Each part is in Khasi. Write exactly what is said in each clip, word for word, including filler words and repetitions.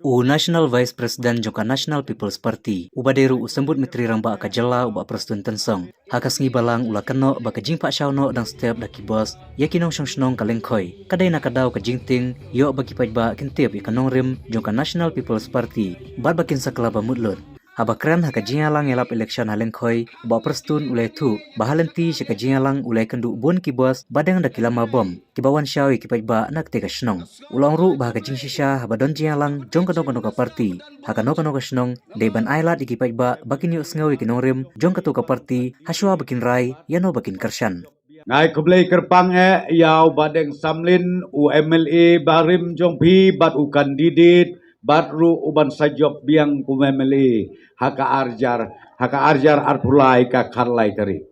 U National Vice President jong ka National People's Party, uba dei ruh u Symbud Myntri Rangbah ka jylla, u Bah Prestone Tynsong, ha ka sngi Balang u la kynnoh ba ka jingpah shaw noh dang step da ki bos ïa ki nongshong shnong ka Lyngkhoi ka dei na ka daw ka jingtieng ïoh ba ki paidbah kin tip ïa ka nongrim jong ka National People's Party bad ba kin sa kylla ba mut lut. Haba kren ha ka jingïalang ïalap election ha Lyngkhoi, u Bah Prestone u la ïathuh ba ha lynti sha ka jingïalang u la ïakynduh bun ki bos ba dang da ki lama bom kiba wan shaw ïa ki paidbah na katei ka shnong. U la ong ruh ba ha ka jingshisha haba don jingïalang jong kano kano ka party ha kano kano ka shnong, dei ban ai lad ïa ki paidbah ba kin ïohsngew ïa ki nongrim jong kato ka party ha shuwa ba kin rai ïano ba kin kyrshan. Nga ai khublei kyrpang eh ïa u Bah Deng Samlin, u M L A barim jong phi bad u candidate bad ruh u ban sa jop biang kum M L A ha ka arjar, ha ka arjar arphew lai ka khatlai tarik.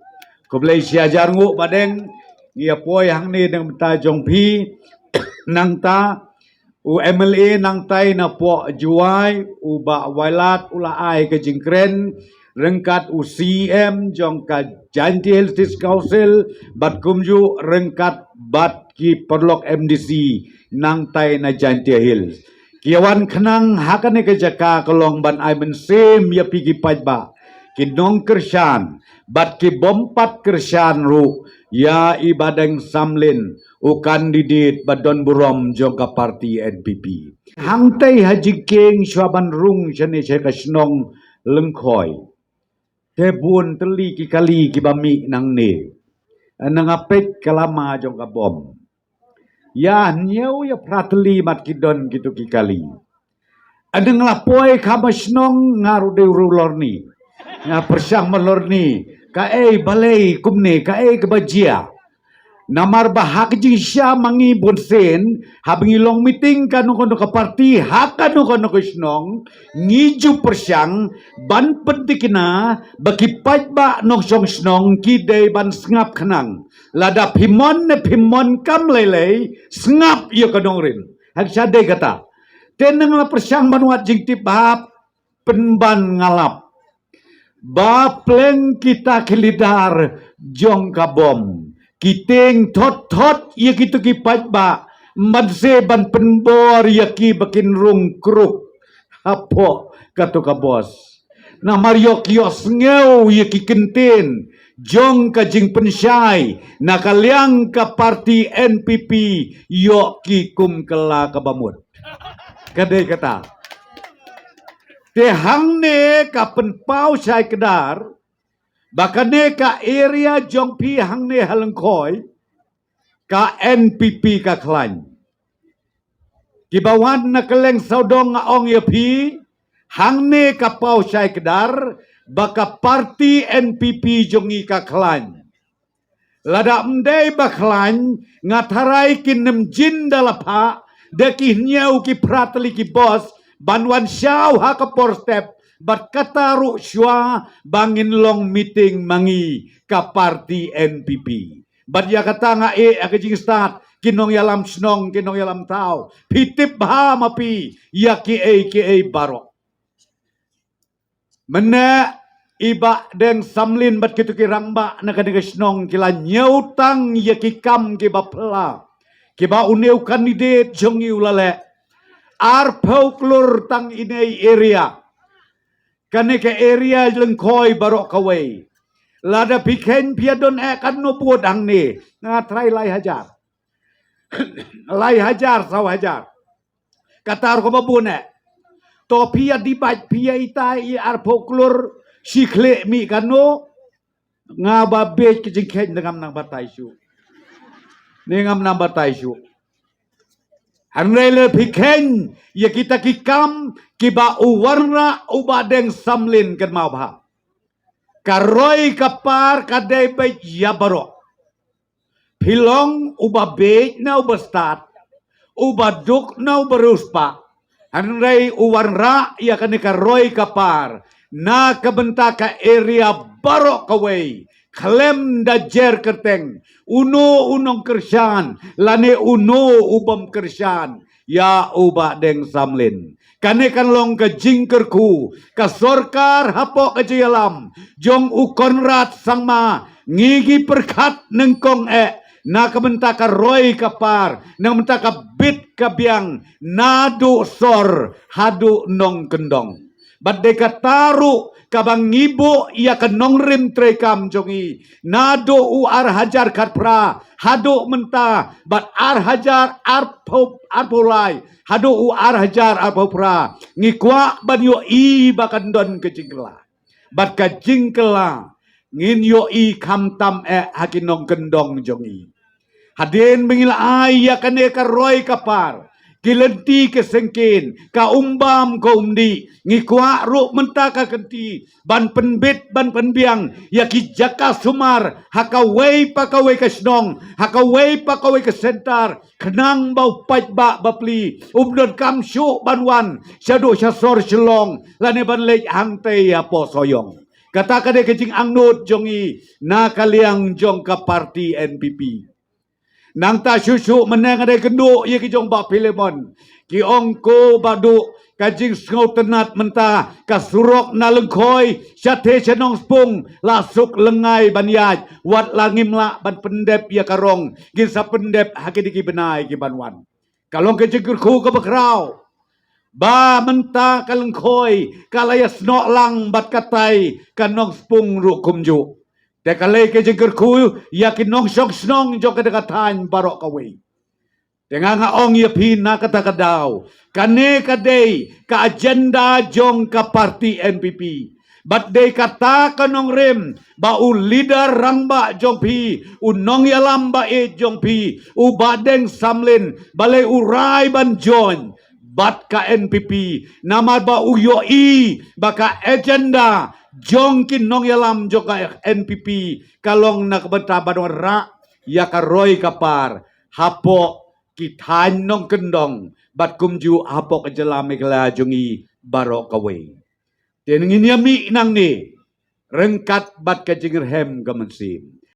Khublei shihajar nguh Bah Deng, ngi ïa poi hangne na ka bynta jong phi. Nangta u M L A nangtai na poh Jowai, u Bah Wailadmiki u la ai ka jingkren ryngkat u C E M jong ka Jaintia Hills District Council bad kumjuh ryngkat bad ki paralok M D C nangtai na Jaintia Hills. Ki ïa wan khnang ha kane ka jaka ka long ban ai mynsiem ïa phi ki paidbah, ki nongkyrshan bad ki bym pat kyrshan ruh ïa i Bah Deng Samlin, u candidate ba don burom jong ka party N P P. Hangtei ha jingkieng shuwa ban rung shane sha ka shnong Lyngkhoi, te bun tylli ki kali kiba mih nangne. Na nga peit ka lama jong ka bom, ïa hynñiew ïa phra tylli mat ki don kito ki kali. Ynda nga la poi kham ha shnong nga ruh dei u riewlorni, nga pyrshang ban lorni kaei balei kumne, kaei kaba jia. Namar ba ha ka jingshisha ma ngi bunsien haba ngi long meeting kano kano ka party ha kano kano ka shnong, ngi ju pyrshang ban pynthikna ba ki paidbah nongshong shnong ki dei ban sngap khnang. Lada phi mon ne phi mon kam lei lei, sngap ïa ka nongrim. Hangne dei kata. Te nga la pyrshang ban wad jingtip ba pynban nga lap ba pleng kita ki leader jong ka bom ki tieng thot thot ïa kito ki paidbah, mynta ban pynbor ïa ki ba kin rung kruk hapoh kato ka bos. Namar ïoh ki ïohsngew ïa ki kyntien jong ka jingpynshai na ka liang ka party N P P, ïoh ki kum kylla kaba mut. Ka dei kata. Te hangne ka pynpaw shai kdar ba kane ka area jong phi hangne ha Lyngkhoi ka N P P ka khlaiñ. Kiba wan na kylleng sawdong nga ong ïa phi, hangne ka paw shai kdar ba ka party N P P jong ngi ka khlaiñ. Lada ym dei ba khlaiñ, nga tharai kin nym jin da la phah da ki hynñiew ki phra tylli ki bos ban wan shaw ha ka por step bad kata ruh shuwa ba ngin long meeting ma ngi ka party N P P. Bad ïa kata nga ïeh ha ka jingstad, ki nongïalam shnong, ki nongïalam thaw, phi tip bha ma phi ïa kiei kiei baroh. Mynne i Bah Deng Samlin bad kito ki rangbah na kane ka shnong ki la ñiew tang ïa ki kam kiba phylla kiba une u candidate jong ngi u la leh. Arphew klur tang ine i area. Kane ka area Lyngkhoi baroh kawei. Lada phi kheiñ phi ïa don eh katno vote hangne, nga tharai lai hajar. Lai hajar, saw hajar. Kata ruh kaba bun eh. To phi ïa divide, phi ïa itai i arphew klur, shi khlieh mih katno. Nga ba bieit ka jingkheiñ, ne ngam nang batai shuh. Ne ngam nang batai shuh. Hynrei lada phi kheiñ ïa kita ki kam kiba u wanrah u Bah Deng Samlin, kynmaw bha, ka roi ka par ka dei beit ïa baroh. Phi long uba bieit ne uba stad, uba duk ne uba riewspah, hynrei u wanrah ïa kane ka roi ka par na ka bynta ka area baroh kawei, khlem da jer kyrteng uno u nongkyrshan lane uno u bym kyrshan ïa u Bah Deng Samlin. Kane kan long ka jingkyrkhu ka sorkar hapoh ka jingïalam jong u Conrad Sangma. Ngi ngi pyrkhat nyngkong eh na ka bynta ka roi ka par, na ka bynta ka bit ka biang, naduh sor haduh nongkyndong. Bad dei kata ruh kaba ngi buh ïa ka nongrim treikam jong ngi, naduh u ar hajar khatphra haduh mynta, bad ar hajar arphew, arphew lai haduh u ar hajar arphew phra, ngi kwah ban ïohi ba kan don ka jingkylla. Bad ka jingkylla ngin ïohi khamtam eh ha ki nongkyndong jong ngi. Hadien ba ngi la ai ïa kane ka roi ka par, ki lynti ki syngkien, ka um bam ka um dih, ngi kwah ruh mynta ka kynti ban pynbit ban pynbiang ïa ki jaka sumar ha kawei pa kawei ka shnong, ha kawei pa kawei ka center, khnang ba u paidbah bapli um donkam shuh ban wan shaduh sha sor Shillong lane ban leit hangtei hapoh Sohiong. Kata ka dei ka jingangnud jong ngi na ka liang jong ka party N P P. Nangta shuh shuh mynne nga dei kynduh ïa ki jong Bah Philemon, ki ong ko Bah Duh, ka jingsngewtynnat mynta ka surok na Lyngkhoi shatei sha Nongspung la suk lyngngai ban ïaid, wat la ngim lah ban pyndep ïa ka rong, ngin sa pyndep ha kine ki bnai ki ban wan. Ka long ka jingkyrkhu kaba khraw ba mynta ka Lyngkhoi ka la ïasnoh lang bad katai ka Nongspung ruh kumjuh. Te ka lei ka jingkyrkhu ïa ki nongshong shnong jong kata ka thaiñ baroh kawei. Te nga nga ong ïa phi na kata ka daw, kane ka dei ka agenda jong ka party N P P. Bad dei kata ka nongrim ba u leader rangbah jong phi, u nongïalam ba ïeit jong phi, u Bah Deng Samlin, balei u rai ban join bad ka N P P, namar ba u ïohi ba ka agenda jong ki nongïalam jong ka N P P ka long na ka bynta ban wanrah ïa ka roi ka par hapoh ki thaiñ nongkyndong bad kumjuh hapoh ka jylla Meghalaya jong ngi baroh kawei. Te ngin ïa mih nangne ryngkat bad ka jingrhem ka mynsiem.